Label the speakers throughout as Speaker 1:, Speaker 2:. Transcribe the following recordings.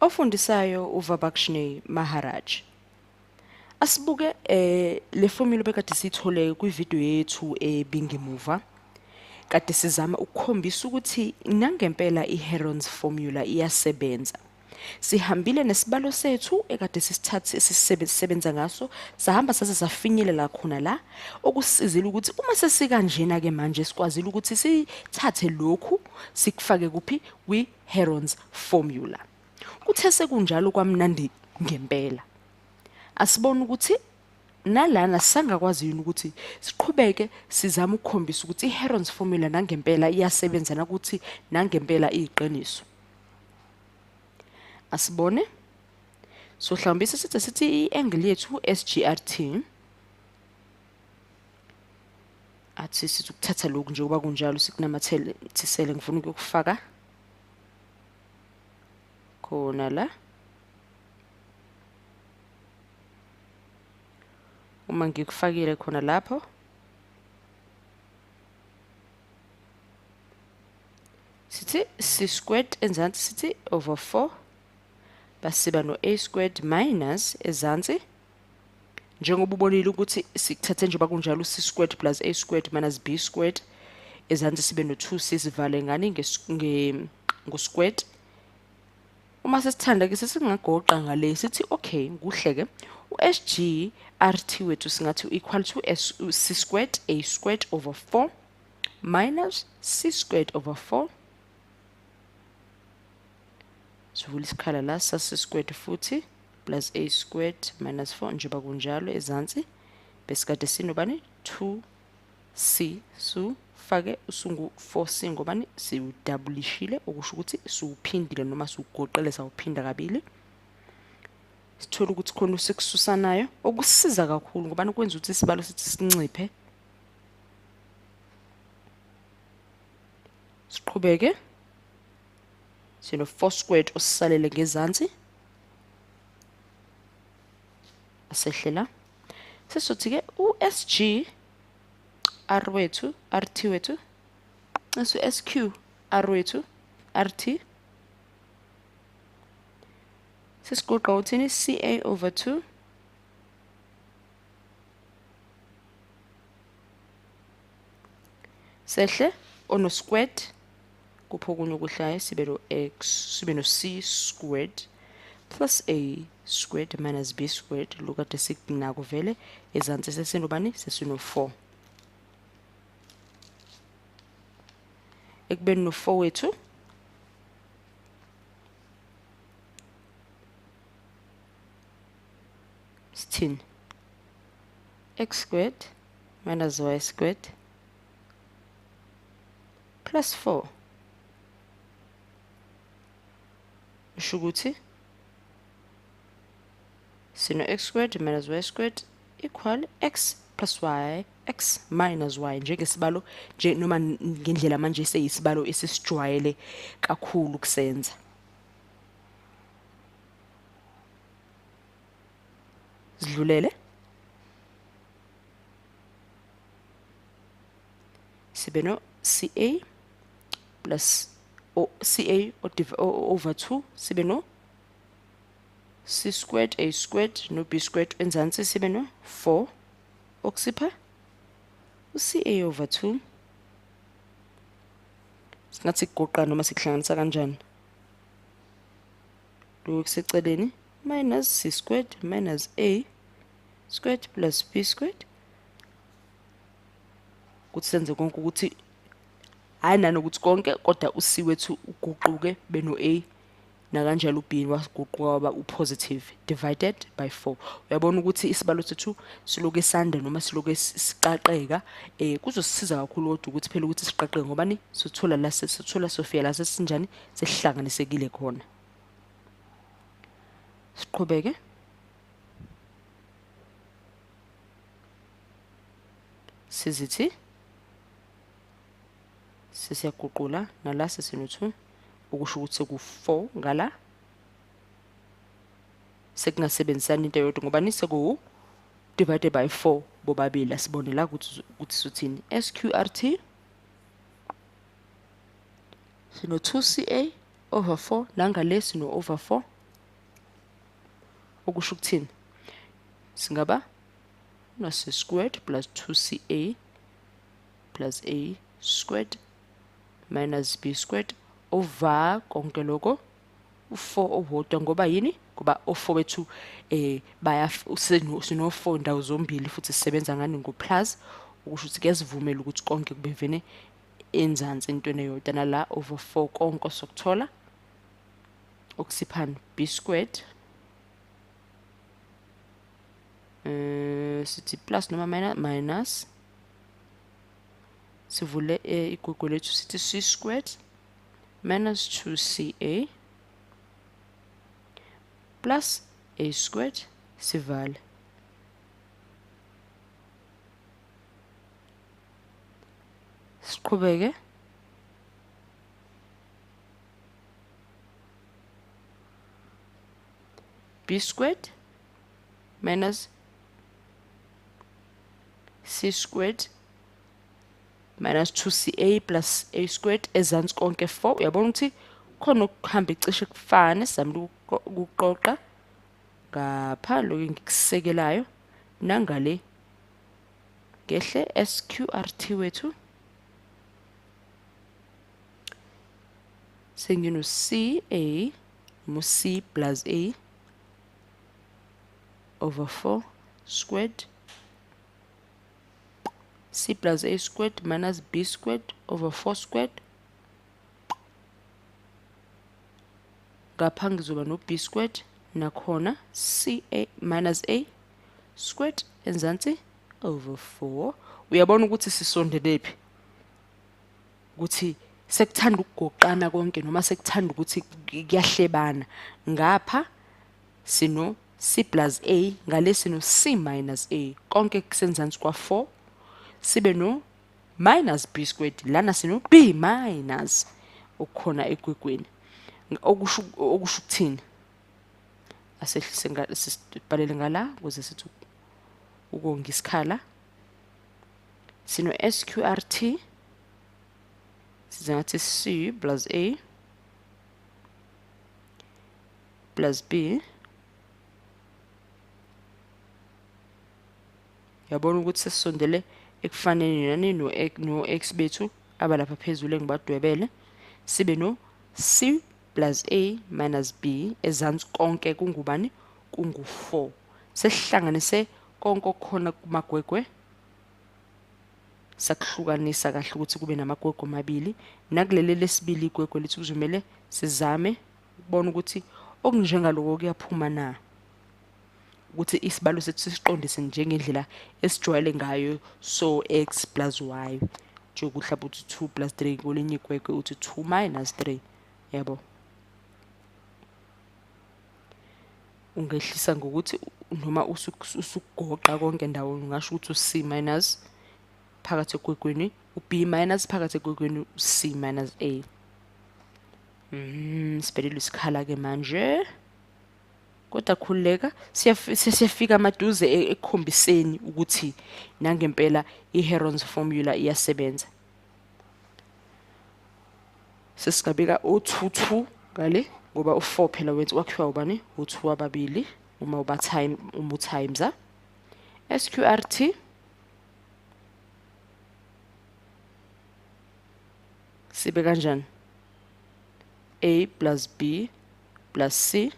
Speaker 1: Ofundisayo uVabakshney Maharaj. Asibuke le formula bekade siyithole kwividiyo yethu ebingemuva. Kade sizama ukukhombisa ukuthi nangempela i-Heron's formula iyasebenza. Sihambile nesibalo sethu ekade sisithathe sisebenza ngaso, sahamba saze safinyelela khona la, okusizile ukuthi uma sesikanjena ke manje sikwazile ukuthi sithathe lokhu sikufake kuphi kwi-Heron's formula. Kuthe sekunjalo kwamnandi ngempela. Asibone ukuthi nalana sisangakwazi yini ukuthi siqhubeke sizame ukukhombisa ukuthi i-Heron's formula nangempela iyasebenza nakuthi nangempela iyiqiniso. Asibone. So mhlawumbe sithi sithi i-angle yethu SGRT, athi sithi ukuthatha lokhu njengoba kunjalo sikunamathisele, ngifuna ukuyokufaka khona la. Uma ngikufakile khona lapho, sithi c squared enzansi sithi over 4, basiba no a squared minus ezansi, njengoba ubonile ukuthi sikuthathe njengoba kunjalo c squared plus a squared minus b squared, ezansi sibe no 2c, sivale ngani ngo squared. Uma sesithanda ke sesingagoqa ngale sithi okay, kuhle ke u-SG RT wethu singathi equal to S, C squared A squared over 4 minus C squared over 4. Sivula isikhala la sa C squared futhi plus A squared minus 4 njengoba kunjalo ezansi besikade sinobani 2c, sufake usungu 4c ngobani siwudabulishile, okusho ukuthi siwuphindile noma siwugoqele sawuphinda kabili. Sithola ukuthi khona usekususanayo okusiza kakhulu ngoba kwenza ukuthi isibalo sithi sinciphe. Siqhubeke sino 4 squared osisalele ngezansi, asehlela sesizothi ke u-SG R wethu RT wethu SQ R wethu RT, sesigoqa uthini CA over 2 sehle ono squared kupho okunye okuhlayo sibe no x sibe no c squared plus a squared minus b squared, lokade sikunako vele ezansi sesinobani sesino 4. Ekubeni no 4 wethu sithini x squared minus y squared plus 4, usho ukuthi sino x squared minus y squared equal x plus y x minus y, njengesibalo nje noma ngendlela manje seyisibalo esisijwayele kakhulu kusenza. Sidlulele sibe no CA plus o CA over 2, sibe no C squared A squared no B squared enzansi sibe no 4, okusipha u-CA over 2. Singathi kugoqa noma sikuhlanganisa kanjani lokhu kuseceleni minus C squared minus A squared plus B squared, ukuthi senze konke ukuthi hayi nanokuthi konke kodwa u-C wethu uguquke beno A nakanjalo u-B wasiguquka waba u-positive divided by 4. Uyabona ukuthi isibalo sethu siloku esanda noma siloku siqaqeka, kuzosisiza kakhulu kodwa ukuthi phela ukuthi siqaqeke ngoba ni sithola la sithola sofika la sesinjani sesihlanganisekile khona. Siqhubeke sizithi sesiyaguqula nala sesino 2, okusho ukuthi seku-4 ngala, sekungasebenzisani into eyodwa ngoba ni seku divided by 4 bobabili. Asibone la ukuthi sothini SQRT sino 2CA over 4 nangale sino over 4. Okusho ukuthini? Singaba no c squared plus 2ca plus a squared minus b squared over konke lokho u4 owodwa. Ngoba yini? Ngoba o4 bethu baya sino4 ndawo zombili, futhi sisebenza ngani? Ngo-plus, okusho ukuthi kuyasivumela ukuthi konke kube vene enzansi entweni eyodwa. Nala over 4 konke sokuthola okusiphani b squared, sithi plus noma minus, sivule igwegwe lethu, sithi c squared minus 2ca plus a squared, sivale. Siqhubeke b squared minus c squared minus 2ca plus a squared ezansi konke 4. Uyabona ukuthi khona ukuhamba icishe kufane. Sizamile ukuqoqa ngapha lokho engikusekelayo nangale ngehle sqrt wethu, sengino ca noma c plus a over 4 squared, c plus a squared minus b squared over 4 squared. Ngapha ngizoba no b squared nakhona c a minus a squared enzansi over 4. Uyabona ukuthi sisondelephi, ukuthi sekuthanda ukugoqana konke noma sekuthanda ukuthi kuyahlebana. Ngapha sino c plus a, ngale sino c minus a, konke kusenzansi kwa 4. Sibe no minus b squared, lana sino b minus okukhona egwegweni. Okusho ukuthini? Asehlise sibhalele ngala ukuze sithi ukonga isikhala. Sino sqrt, size ngathi c plus a plus b. Yabona ukuthi sesisondele ekufaneni nani no x bethu abalapha phezulu engibadwebele. Sibe no c plus a minus b ezansi konke kungubani? Kungu-4. Sesihlanganise konke okukhona kumagwegwe, sakuhlukanisa kahle ukuthi kube namagwegwe amabili. Nakuleli lesibili igwegwe lethu kuzomele sizame ukubona ukuthi okunjengaloko kuyaphuma na, ukuthi isibalo sethu sisiqondise njengendlela esijwayele ngayo. So x plus y, njengokuthi mhlawumbe uthi 2 plus 3, kwelinye igwegwe uthi 2 minus 3. Yabo, ungehlisa ngokuthi noma usugoqa konke ndawonye, ungasho ukuthi u-c minus phakathi egwegweni, u-b minus phakathi egwegweni, u-c minus a. Sibhelelwe isikhala ke manje, kodwa khululeka, siyafika amaduze ekukhombiseni ukuthi nangempela i-Heron's formula iyasebenza. Sesingabeka o-2 2 ngale, ngoba u-4 phela wenza wakhiwa ubani? U-2 ababili uma uba time, uma utimes sqrt sibe kanjani? A plus b plus c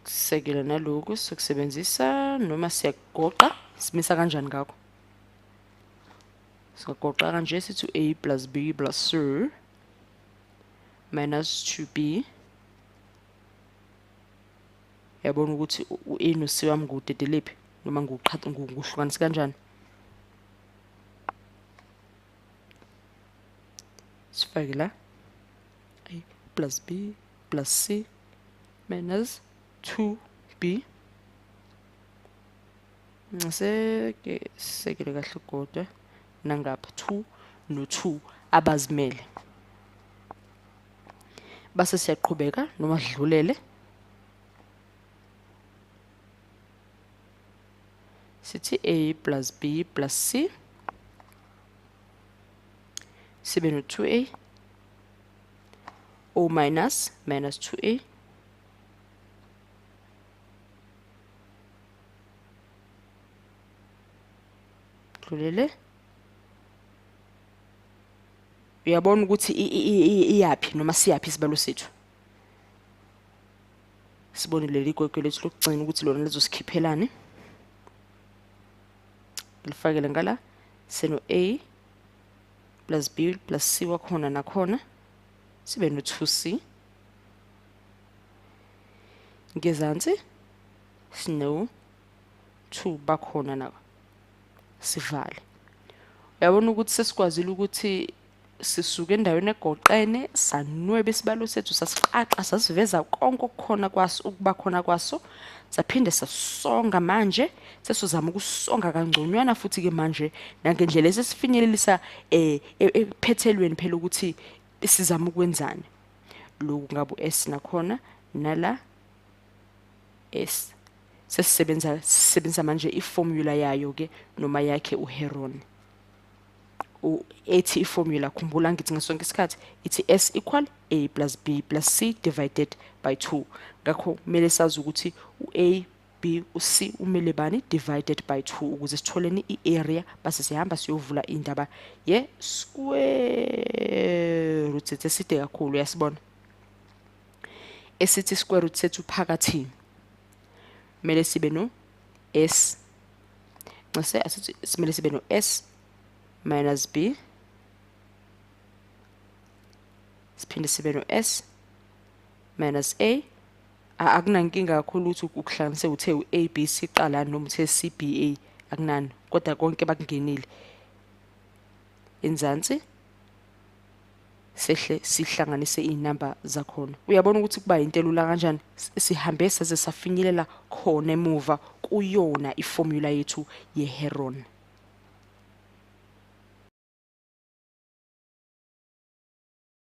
Speaker 1: sekela naloku sokusebenzisa, noma siyagoqa simisa kanjani ngakho? Singagoqa kanje sithi a plus b plus c minus 2b. Yabona ukuthi u-a no-c wami ngudedelephi noma nguhlukanisa kanjani? Sifake la a plus b plus c minus 2b. Ngiseke sekele kahle kodwa nangapha 2 no 2 abazimele. Base siyaqhubeka noma sidlulele, sithi a plus b plus c sibe no 2a O minus minus 2a dlulele. Uyabona ukuthi iyaphi noma siyaphi isibalo sethu. Sibone leli gwegwe lethu lokugcina ukuthi lona lizosikhiphelani. Ngilifakele ngala seno A plus B plus C wakhona nakhona sibe no 2C. Ngezansi sino 2 bakhona nako sivale. Uyabona ukuthi sesikwazile ukuthi sisuke endaweni egoqene sanweba isibalo sethu, sasiqaqa, sasiveza konke okukhona kwaso, ukuba khona kwaso, saphinde sasonga. Manje sesizama ukusonga kangconywana futhi ke manje nangendlela esesifinyelelisa ekuphethelweni phela ukuthi sizama ukwenzani. Lokhu ngabe S nakhona nala S sesisebenza, sisebenzisa manje iformula yayo ke noma yakhe uHeron. Ethi iformula, khumbula ngithi ngasonke isikhathi ithi S equal A plus B plus C divided by 2. Ngakho kumele sazi ukuthi u-A, B, u-C umele bani divided by 2 ukuze sitholeni i-area, base sihamba siyovula indaba ye-square root sethu eside kakhulu. Uyasibona esithi square root sethu phakathi kumele sibe no S, ncese asithi simele sibe no S minus B, siphinde sibe no S minus A. Akunankinga kakhulu ukuthi ukuhlanganise uthe u-A B C qala noma uthe C B A, akunani, kodwa konke bakungenile. Enzansi sehle sihlanganise iy'namba zakhona. Uyabona ukuthi kuba yinto elula kanjani? Sihambe saze safinyelela khona emuva kuyona iformula yethu ye-Heron.